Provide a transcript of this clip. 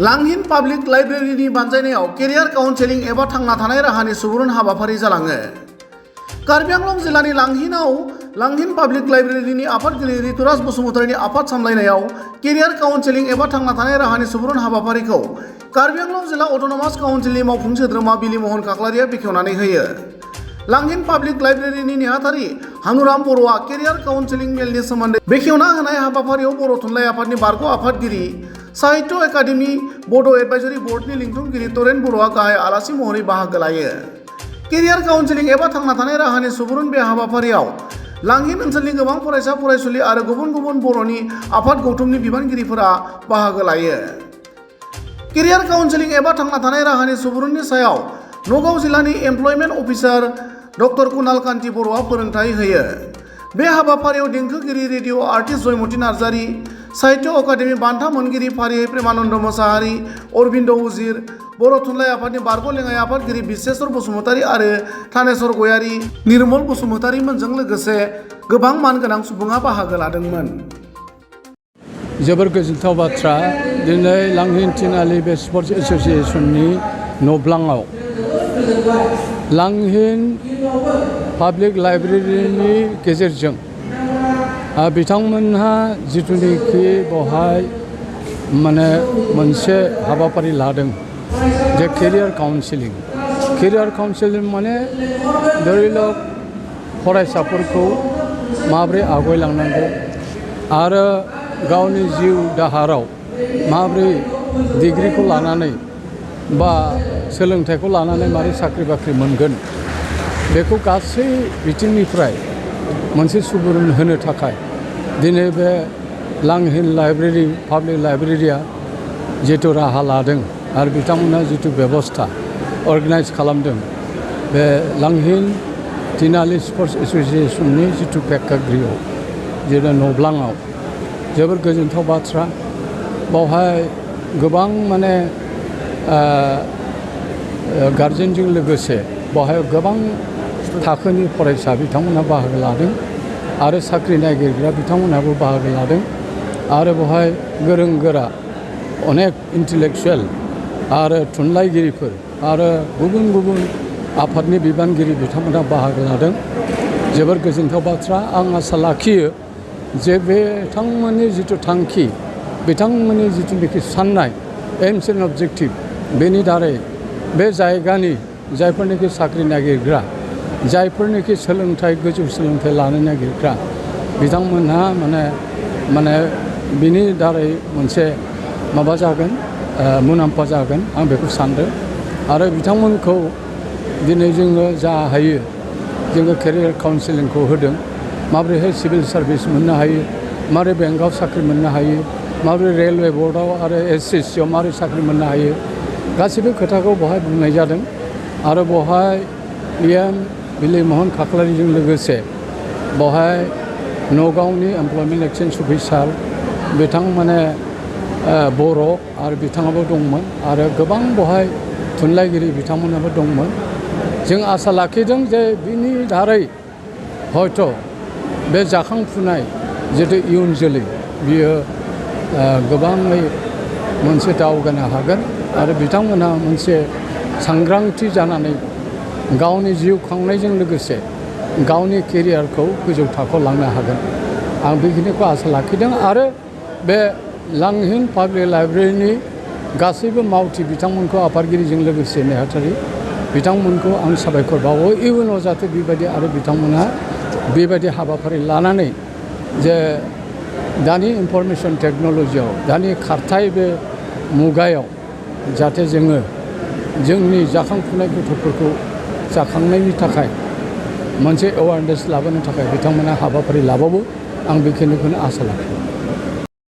लांहिन public लाइब्रेरिनि बानजायनायाव career counselling एबा थांना थानाय राहानि सुबुरुन हाबाफारि जालाङो। कार्बि आंलं जिल्लानि लांहिनाव लांहिन पाब्लिक लाइब्रेरिनि आफादगिरि रितुराज बसुमतारीनि आफाद सामलायनायाव केरियार काउन्सेलिं एबा थांना थानाय राहानि सुबुरुन हाबाफारिखौ कार्बि आंलं जिल्ला अट'नमास काउन्सिलनि मावफुं सोद्रोमा बिलि महन खाख्लारिया बेखेवनानै होयो। लांहिन पाब्लिक लाइब्रेरिनि नेहाथारि हानुराम बर'आ केरियार काउन्सेलिं मेलनि सोमोन्दै बेखेवना होनाय हाबाफारियाव बर' थुनलाइ आफादनि बारग' आफादगिरि साहित्य एकाडेमि बड' एडभाइजरि बर्डनि लिंथुमगिरि तरेन बर'आ गाहाय आलासि महरै बाहागो लायो। केरियार काउन्सेलिं एबा थांना थानाय राहानि सुबुरुन बे हाबाफारियाव लांहिन ओनसोलनि गोबां फरायसा फरायसुलि आरो गुबुन गुबुन बर'नि आफाद गौथुमनि बिबानगिरिफोरा बाहागो लायो। केरियार काउन्सेलिं एबा थांना थानाय राहानि सुबुरुननि सायाव नगाव जिल्लानि एमप्लयमेन्ट अफिसार डक्टर कुणाल कान्ति बर'आ फोरोंथाय होयो। बे हाबाफारियाव देंखोगिरि रेडिअ आर्टिस्ट जयमती नार्जारी, साहित्य अकादेमि बान्था मोनगिरि फारियै प्रेमानन्द मोसाहारि, अरबिन्द उजिर, बर' थुनलाइ आफादनि बारग' लेङाइ आफादगिरि बिश्वेश्वर बसुमतारी आरो थानेश्वर गयारी, निर्मल बसुमतारीमोनजों लोगोसे गोबां मानगोनां सुबुङा बाहागो लादोंमोन। जोबोर गोजोनथाव बाथ्रा, दिनै लांहिन तिनालि बे स्पर्ट्स एस'सिएशननि न'ब्लाङाव लांहिन पाब्लिक लाइब्रेरिनि गेजेरजों बिथांमोनहा जिथुनिखि बेवहाय मोनसे हाबाफारि लादों जे केरियार काउन्सेलिं माने धरिलक फरायसाफोरखौ माबोरै आवगायलांनांगौ आरो गावनि जिउ दाहाराव माबोरै डिग्रिखौ लानानै बा सोलोंथाइखौ लानानै माबोरै साख्रि बाख्रि मोनगोन बेखौ गासै बिथिंनिफ्राय मोनसे सुबुरुन होनो थाखाय दिनै बे लांहिन लाइब्रेरि पाब्लिक लाइब्रेरिया जिथु राहा लादों आरो बिथांमोनहा जिथु बेबस्था अर्गानाइज खालामदों बे लांहिन तिनालि स्पर्ट्स एस'सिएशननि जिथु प्रेक्षागृह जेरै न'ब्लाङाव जोबोर गोजोनथाव बाथ्रा। बावहाय गोबां गार्जेनजों लोगोसे बावहाय गोबां थाखोनि फरायसा बिथांमोनहा बाहागो लादों आरो साख्रि नागिरग्रा बिथांमोनहाबो बाहागो लादों आरो बेवहाय गोरों गोरा अनेक इन्टेलेक्सुयेल आरो थुनलाइगिरिफोर आरो गुबुन गुबुन आफादनि बिबानगिरि बिथांमोनहा बाहागो लादों। जोबोर गोजोनथाव बाथ्रा। आं आसा लाखियो जे बिथांमोननि जिथु थांखि, बिथांमोननि जिथुनिखि साननाय एम्स एन्ड अबजेक्टिभ, बेनि दारै बे जायगानि जायफोरनिखि साख्रि नागिरग्रा, जायफोरनिखि गोजौ सोलोंथाइ लानो नागिरग्रा बिथांमोनहा बिनि दारै मोनसे माबा जागोन, मुलाम्फा जागोन, आं बेखौ सानदों। आरो बिथांमोनखौ दिनै जोङो जा हायो जोङो केरियार काउन्सेलिंखौ होदों। माबोरैहाय सिभिल सार्भिस मोननो हायो, माबोरै बेंकआव साख्रि मोननो हायो, माबोरै रेलवे बर्डआव आरो एसएससिआव माबोरै साख्रि मोननो हायो, गासैबो खोथाखौ बेवहाय बुंनाय जादों। आरो बेवहाय PM बिलि महन खाख्लारिजों लोगोसे बेवहाय नगावनि एमप्लयमेन्ट एक्सचेन्ज अफिसार बिथांमोना बर' आरो बिथाङाबो दंमोन आरो गोबां बेवहाय थुनलाइगिरि बिथांमोनाबो दंमोन। जों आसा लाखिदों जे बिनि दारै हयथ' बे जाखांफुनाय जितु इयुन जोलै बियो गोबाङै मोनसे दावगानो हागोन आरो बिथांमोनहा मोनसे सांग्रांथि जानानै गावनि जिउ खांनायजों लोगोसे गावनि केरियारखौ गोजौ थाखोआव लांनो हागोन। आं बेखिनिखौ आसा लाखिदों आरो बे लांहिन पाब्लिक लाइब्रेरिनि गासैबो मावथि बिथांमोनखौ आफादगिरिजों लोगोसे नेहाथारि बिथांमोनखौ आं साबायखर बावो। इयुनाव जाहाथे बेबायदि आरो बिथांमोनहा बेबायदि हाबाफारि लानानै जे दानि इनफरमेसन टेक्न'लजियाव, दानि खारथाय बे मुगायाव जाहाथे जोङो जोंनि जाखांफुनाय गथ'फोरखौ जाखांनायनि थाखाय मोनसे एवारनेस लाबोनो थाखाय बिथांमोना हाबाफारि लाबावो, आं बेखिनिखौनो आसा लाखियो।